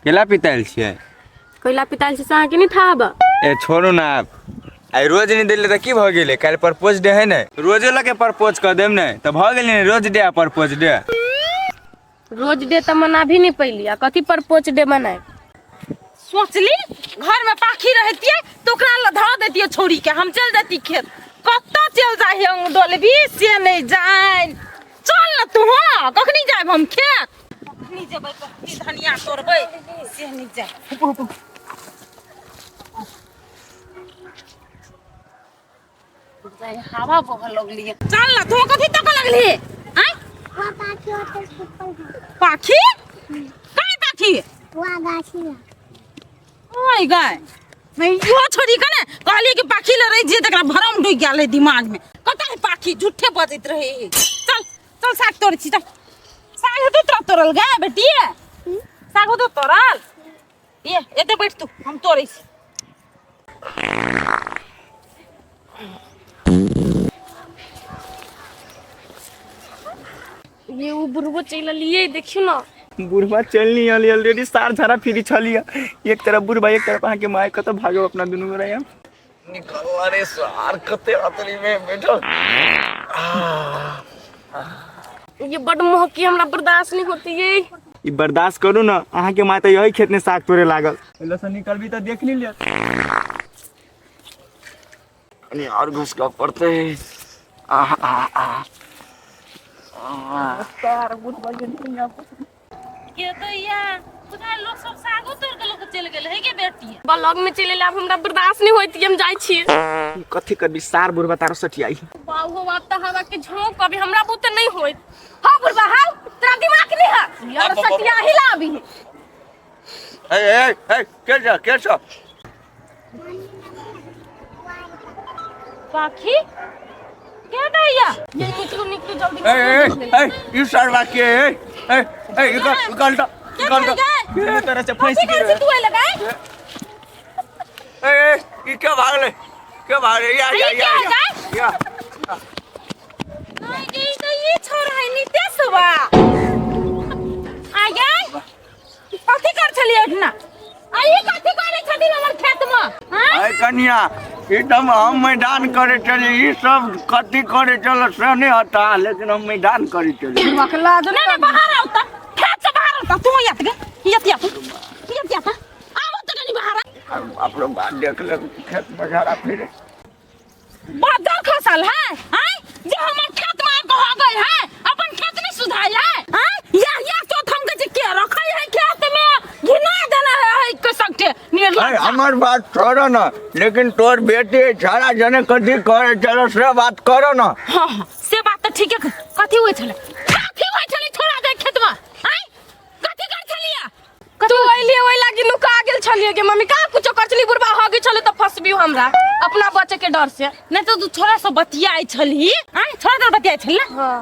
केला पितायल छियै? कैला पितायल छै से अहाँके नहि थाह बा। ए छोड़ू ना आब, आइ रोज नहि देले तऽ की भऽ गेलै? काल्हि प्रपोज डे है ने, रोजे लऽ के प्रपोज कऽ देब ने तऽ भऽ गेलै ने रोज डे आ प्रपोज डे। रोज डे तऽ मना भी नहीं पैली आ कथी प्रपोज डे मनाए। सोचली घर में पाखी रहतियै तऽ ओकरा लग धऽ देतियै छौड़ी के, हम चल जैती खेत। कतऽ चल जाइ हम डोलबी से नहीं जान। चल न तू, हाँ कखनी जायब हम खेत, कखनी जेबै, कखनी धनिया तोड़बै से नहीं जाय। हवा बहऽ लगली। चल न तू, कथी तक लगली? आँय वहाँ पाखी होते सुतल है। पाखी कहाँ? पाखी वहाँ गाछी है। ओय गाय नहीं, इहो छोड़ी के ने कहलिए कि पाखी ले रही जे तकरा भरम ढुकि गेल है दिमाग में। कतऽ है पाखी? झूठे बजैत रहे है। चल चल, साग तोड़ै छी, चल। साग हेतौ तोरा तोड़ल गाय बेटी? साग हेतौ तोड़ल? ये एते बैठ तू, हम तोड़ै छी। ये उ बुढ़बो चलि एलियै, देखियौ ने। बुढ़बा चलनी अली ऑलरेडी सार झाड़ा फिरी छलिया। एक तरफ बुढ़बा, एक तरफ अहाँके माय, कतऽ भागब अपना दुनू गोरा? यहाँ निकल अरे सार, कते अतरी में बैठल। ये बड महकी, हमरा बर्दाश्त नहीं होती ये। ई बर्दाश्त करू ने, अहाँके माय तऽ यही खेत में साग तोड़े लागल। एलो से निकलबी तऽ देख ली ले। कनी और घुसका पड़ते। आ आ आ के दैया बुझाय लोक सब सागो तोड़ के लोक चलि गेल है के बेटी। बलग में चलि एलै, आब हमरा बर्दाश्त नहीं होती, हम जाइ छी। कथी करबी सार बुढ़बा तारो सठियाई। बाऊ हो, आब तऽ हवा के झोंक अभी हमरा बुते नहीं होइत। हाँ बुढ़बा, हाँ तोरा दिमाग नहीं है यार, सटिया हिला अभी। ए ए ए, के छ के छ? पाखी के दैया? ये निकलू निकलू जल्दी। ए ए ए, ई सरवा के? ए ए ए, निकल निकल त निकल त। के तरह से फंस कथी करै गेल छी तू एहि लगाय? ए ए, ई के भागले, के भागले? या या या या या। नहीं गे, ई तऽ ई छोरा है नितेशवा। आ गए कथी कर छलियै एहिठिना? आ ई कथी करै छथिन हमर खेत में? आँय? अरे कनिया, एकदम हम मैदान करे चली, ई सब कथी करे चल से नहीं हता, लेकिन हम मैदान करे चली। नहीं नहीं, बाहर आओ त, खेत से बाहर आओ त। तू यत गे, यत यत यत यत, आबो त कनी बाहर आ। अपनो बात देख ले, खेत में झाड़ा फिरे बदल खसल है। आय जे हमर खेत में आबि के हो गई है, अपन खेत नहीं सुधाई है। आय या या तो हम के जे के रखै है खेत में, घिना देना है है के सबके अरे निर्लज्ज। हमर बात छोड़ो ना, लेकिन तोर बेटी छाड़ा जने कथी करे चलो से बात करो ना। हाँ हाँ, से बात तऽ ठीके। कथी होइ छलै, कथी होइ छलै छोड़ा दे खेत में? आय कथी कर छलियै? तू अइली ओहि लागी नुका गेल छलियै गे मम्मी, कहाँ कुछो कर छली। बुढ़बा हो गेल छलै तऽ फंसबियौ हमरा, अपना बचे के डर से। नहीं तो तू छोरा से बतियाइ छलही? आय छोरा से बतियाइ छली ना? हाँ।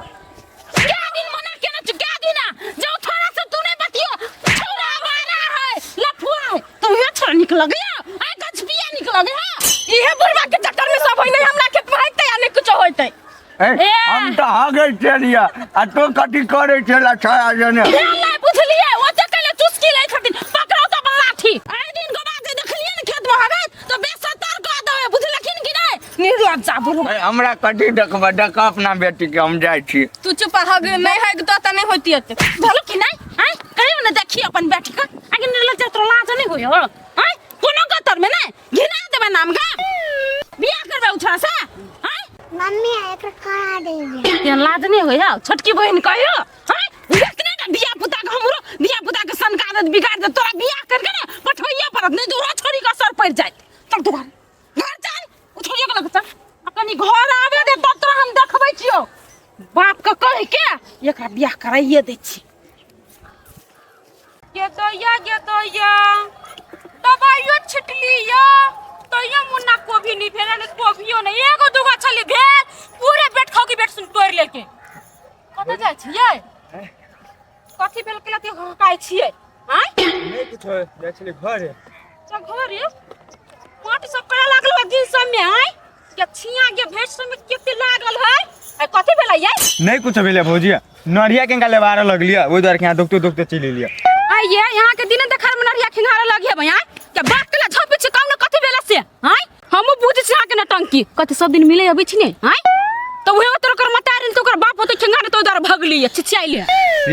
क्या दिन मना केने छु, क्या दिन जो छोरा से तू नहीं बतियो, छोरा वाला है, लफुआ है। तो ये छोरा निक लगैया, आय गछपिया निक लगैया। इहे बुढ़बा के चक्कर में सब होई, नहीं हमरा खेत में होइतै आ नहीं कुछो होइतै। ए, हम तऽ हगै छलियै आ तो कथी करै छला छड़ा जने? ध्यान नहीं बुझलिए, ओते कले चुस्की लै छथिन। पकड़ो तो अपन लाठी। आइ दिन के बाद जे देखलिए ने खेत में हगैत तो बेसतर कऽ देबै, बुझलखिन कि नहीं? निर्लज्जा बुढ़बा। ए, हमरा कथी देखबै? देख अपना बेटी के, हम जाइ छी। तू चुप हग, नहीं हग तो तऽ नहीं होती एते। भेलो कि नहीं? आइ कहियो ने देखी अपन बेटी के। आगे निर्लज्जा, तोरा लाज नहीं होय हो? आइ कोनो गतर में नहीं घिना देबै नाम गा। बियाह करबै उछड़ा से? आइ मम्मी एकरा करा दे। तेहन लाज नहीं होय हौ छोटकी बहिन कहियो? आइ एतने टा धिया पुता के, हमरो धिया पुता के सनका देत, बिगाड़ देत। तोरा बियाह करके ने पठैये पड़त, नहीं तो छोड़ी के असर पड़ि जायत। चल तू घर घर चल, ओ छोड़ियो के लग चल। आ कनी घर आबे दे तब तोरा हम देखबै छियौ। बाप के कहि के एकरा बियाह कराइए दै छी। गे दैया, गे दैया, दबाइयो छिटली यो तैयो मुन्ना कोभी नहीं भेल, ने कोभियो नहीं, एगो दूगो छली भेल, पूरे बेट खाओ की बेट सुन तोड़ लेके। कतऽ जाइ छियै? कथी भेल के लती हकाइ छियै? आँय? नहि कुछो, जाइ छलियै घरे। चल घरे। माटी सब करे लागल है दिन सब में। आँय के छिया के भेट सब में केते लागल है। आ कथी भेलै ये? नहीं कुछ भेलै भौजी, नरिया के लेबारे लगलियै, ओहि दुआरे के यहाँ दोखते दोखते चलि एलियै। आइए यहाँ के दिन देखार में नरिया की कथी सब दिन मिले अबै छी ने आँय तऽ उहे तोर ओकर मतारी तो ओकर बाप होते खेंगारे तो उधर भगली छिछियाइले।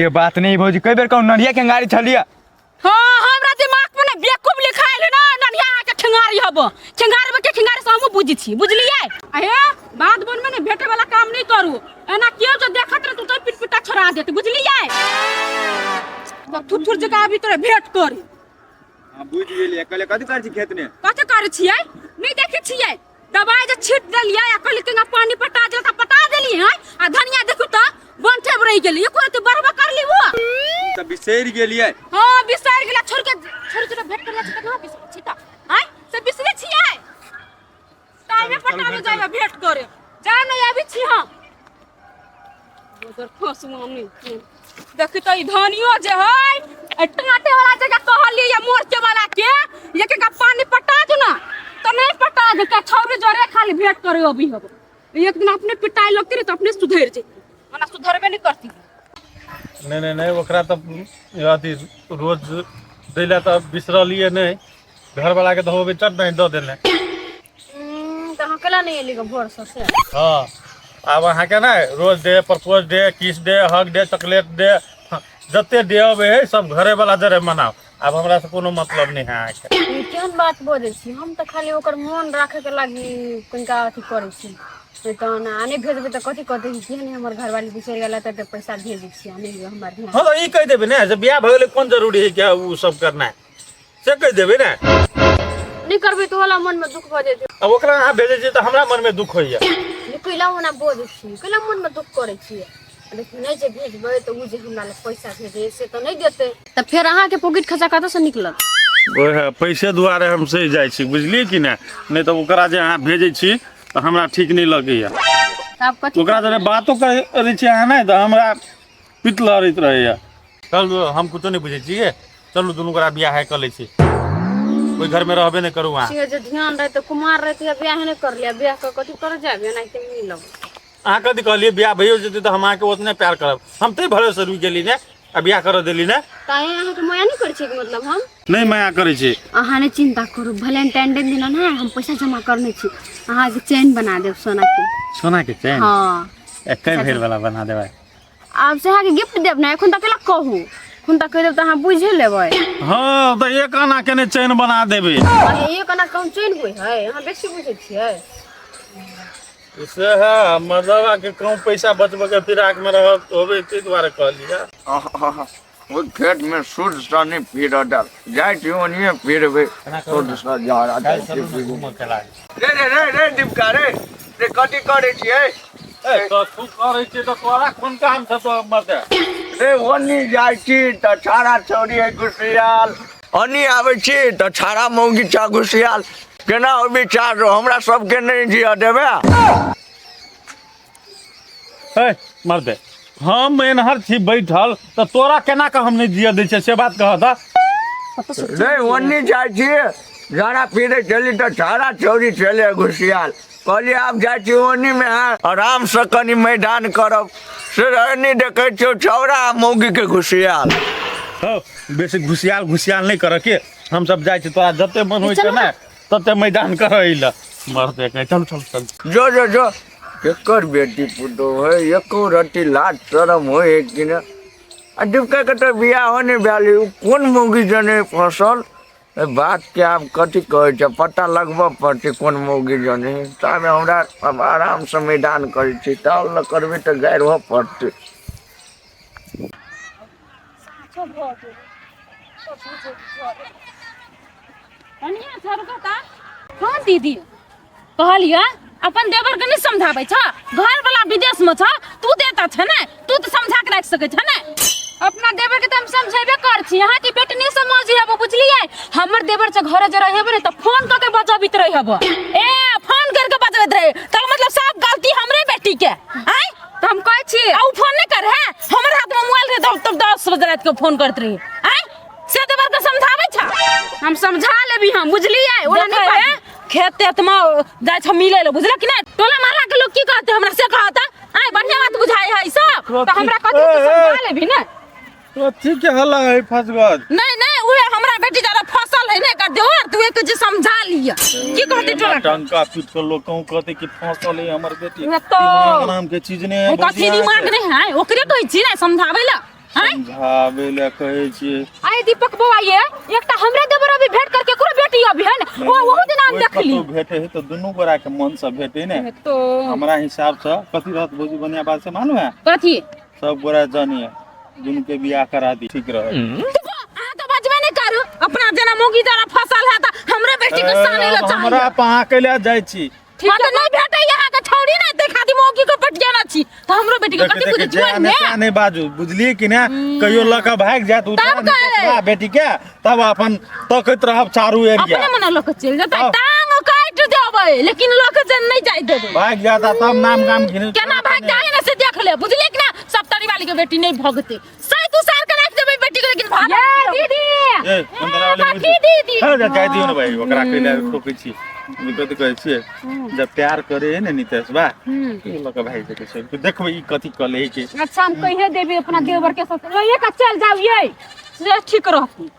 ये बात नहीं भौजी, कई बेर कहूँ नढ़िया खेंगारी छलिया। हाँ, हमरा दिमाग में ना बेवकूफ लिखायल है ना, नन्हिया के खेंगारी हब खेंगारी के खेंगारी से हमहूँ बुझै छी, बुझलियै? अहे बात बन में ने भेटे वाला काम नहीं करू, एना केओ जो देखत रहे तो पिट पिटा छोड़ा देत, बुझलियै? थुथुर जगह अभी तोरे भेंट करी। हां बुझ गेलियै, कहले कथी करै छी खेत में? कथी करै छियै नहीं देखै छियै? दवाई जे छीट देलियै आ कहली केना पानी पटा देल तऽ पटा देलियै हैं, आ धनिया देखू तऽ बंठे रहि गेलै, एको रत्ती बढ़बा करली वो तऽ बिसरि गेलियै। हां बिसरि गेला, छोड़ के छोड़ के भेंट करला छै केना बिसरै छी तऽ आँय से बिसरै छियै? टाइमे पटाबे जाइबे भेंट करे जा नहीं आबी छी हम उधर फंसू हम नहीं। देखी तऽ ई धनियो जे है ए टाटे वाला जगह कहलियै या मोर्चे वाला के ये के पानी पटा दू ना तो नहीं पटा दे के छौरी जरे खाली भेंट करे अभी हब। एक दिन अपने पिटाई लगती रे तो अपने सुधर जेती, ओना सुधरबे नहीं करती। नहीं नहीं नहीं, ओकरा तऽ अथी रोज दै लए तऽ बिसरलियै नहि, घरवला के धोबै चट नहीं दऽ देने। तऽ अहाँ केला नहि एली भोर से? हाँ आब अहाँके ने रोज day, propose day, kiss day, hug day, chocolate day, जते डे अबै है सब घरेवला जरे मनाउ, आब हमरा से कोनो मतलब नहि है अहाँके। ई केहन बात बजै छी? हम तऽ खाली ओकर मोन राखैके लागी कनिका अथी करै छी, नहि तऽ ओना आ नहि भेजबै तऽ कथी कहतै कि केहन हमर घरवाली बिसरि गेलै तऽ एते पैसा भेजै छी आ नहि हमर ध्यान। हाँ तऽ ई कहि देबै ने जे बियाह भऽ गेलै, कोन जरूरी है कि ओ सब करनाइ, से कहि देबै ने। नहि करबै तऽ ओला मनमे दुख भऽ जेतै। आब ओकरा अहाँ भेजै छियै तऽ हमरा मनमे दुख होइया। नहि कैला ओना बजै छी, कैला मनमे दुख करै छियै? लेकिन नहि जे भेजबै तऽ ओ जे हमरा लग पैसा भेजै से तऽ नहि देतै, तऽ फेर अहाँके पॉकेट खर्चा कतऽसँ निकलत? ओएह पैसे दुआरे हम सहि जाइ छी, बुझलियै कि नहि? नहि तऽ ओकरा जे अहाँ भेजै छी तऽ हमरा ठीक नहि लगैया। तऽ आब कथी ओकरा जरे बातो करै छी अहाँ नहि तऽ हमरा पित्त लहरैत रहैया। चलू हम कुछो नहि बुझै छियै, चलू दुनू गोरा बियाह कऽ लै छी, ओहि घरमे रहबे नहि करू अहाँ। से जे ध्यान रहै तऽ कुमार रहै बियाह नहि करलियै, बियाह कऽ कथी करऽ जायब एनाहिते मिलब। अहाँ कथी कहलियै? बियाह भइयो जेतै तऽ हम अहाँके ओतने प्यार करब, हम ताहि भरोसे रुकि गेली ने आ बियाह करऽ देली ने। ताहि अहाँके माया नहि करै छियै? मतलब हम नहि माया करै छी। अहाँ नहि चिंता करू, वैलेंटाइन डे दिना ने हम पैसा जमा करने छी, अहाँके चेन बना देब सोना के। सोना के चेन? हाँ। एके भेल वाला बना देबै? आब से अहाँके गिफ्ट देब ने, एखन तऽ अकेला कहू, एखन तऽ कहि देब तऽ अहाँ बुझे लेबै। हाँ तऽ एक आना के ने चेन बना देबै। अरे एक आना कम चेन होइ है? अहाँ बेसी बुझै छियै। से है मर्दवा के कम पैसा बचबे के फिराक में रहब होबे, ताहि दुआरे कहलियै। ओहि खेत में शुद्ध सँ नहि फिरऽ दल जाइ छी, ओनिये फिरबै शुद्ध सँ जा जाइ छी फिरबै। रे रे रे रे दीपका रे रे, कथी करै छियै? ए तऽ तू करै छियै तऽ तोरा कोन काम छौ तो मर्दे? रे ओनी जाइ छी तऽ छाड़ा छौरी है घुसियाल, ओनी आबै छी तऽ छाड़ा मौगी छ घुसियाल, केना ओ विचार हमरा सबके नहि जियऽ देबै? ए मर्दे, हम एनहर छी बैठल तऽ तोरा केना कऽ हम नहि जियऽ दै छियै से बात कहऽ तऽ। रे ओनी जाइ छी जरा फिरे चली तऽ छाड़ा छौरी चले घुसियाल, कहलियै आब जाइ छी ओनीमे आरामसँ कनि मैदान करब, से एनी देखै छियौ छौड़ा आ मौगीके घुसियाल। हौ बेसी घुसियाल घुसियाल नहि करऽ के, हम सब जाइ छी, तोरा जते मन होइ छै ने तते मैदान करऽ लए मरते कहीं। चल चल चल जो जो जो। केकर बेटी पुतोह है, एको रत्ती लाज शरम होइ है कि नहि? आ डिबका के तऽ बियाहो नहि भेल, उ कोन मौगी जने फसल? ए बात के आब कथी कहै छै, पता लगबऽ पड़तै कोन मौगी जने। ताबे हमरा आब आरामसँ मैदान करै छी, ताल न करबै तऽ गारि पड़तै। कनिया छोड़को ता। हाँ दीदी कहलियै, अपन देवर के नहीं समझाबै छ, घर वाला विदेश में छ, तू देता छ ने, तू तो समझा के राख सकै छ ने। अपना देवर के तऽ हम समझेबे कर छी, अहाँ के बेटी नहीं समझी हब, बुझलियै? हमर देवर से घरे जे रहब ने तऽ फोन कऽ के बजबित रहब। ए फोन करके बजबैत रहे तऽ मतलब सब गलती हमरे बेटी के आय? तऽ हम कहै छी आ उ फोन नहीं कर है, हमर हाथ में मोबाइल रहे तब तब 10 बजे रात के फोन करत रही आय, से देवर के समझाबै छ? हम समझा लेबी हम, बुझलियै? ओना नहीं देखै बाजू। है, खेत तेत में जाइ छ मिले ले, बुझल कि नहीं? टोला मारला के लोग की कहते हमरा से कहता आय? बढ़िया बात बुझाई है सब। तऽ हमरा कथी, तू समझा लेबी ने। कथी के हल्ला है फसगत? नहीं नहीं, उहे हमरा बेटी ज्यादा फसल है ने कर देवर, तू एक जे समझा लिअ की कहते टोला के? टंका पीट के लोग कहूँ कहते कि फंसल है हमर बेटी उहे तो। दिमाग नाम के चीज नहीं है ओ कथी दिमाग नहीं है ओकरे कहै छी ने समझाबै ला हैं समझाबै लए कहै छियै आए दीपक बौआ ये एकटा हमरे देवर अभी भेंट करके ककरो बेटी अभी है ने ओ ओहू दिन हम ओहि देखली कतौ भेटे है तऽ दुनू गोरा के मन से भेटे ने तो हमरा हिसाब से कथी रहत भौजी बढ़िया बात से मालूम है कथी सब गोरा जानिए दुनू के बियाह करा दी ठीक रहे अहाँ तऽ बजबे नहि करू अपना जेना मौगी जरा फसल है तऽ हमरे बेटी के साने ला अब हमरा चाहिए पहाँ कैला जाइ छी हाँ तऽ नहि भेटै अहाँके छौड़ी नहि देखा दी मौगी के पटियाना छी तऽ हमरो बेटी के देखे कथी देखे बुझै जे छी आने ते आने बाजू बुझलिए कि ने कहियो लऽ कऽ भागि जायत उठा तब का निकलबा बेटी के तब अपन तकैत रहब चारू एरिया अपने मने लऽ के चलि जेतै तब। टांग काटि देबै लेकिन लऽ के जे नहि जाय देबै भागि जायत आ तब नाम गाम घिने केना भागि जाय ने से देख ले बुझलिए कि ना सब तरी वाली के बेटी नहीं भगते सही तू सार के राखि देबै बेटी के लेकिन भाग ये दीदी ए अंदर वाले कथी दीदी हँ जा जाय दियौ ने भाई ओकरा कैला ठोकै छी कथी कहै छियै जब प्यार करे है ने नितेश बा लऽ कऽ भागि सकै छै देखबै ई कथी कऽ लै के अच्छा हम कहिए देबी अपना देवर के साथ लइए के चल जाओ ये से ठीक रहती।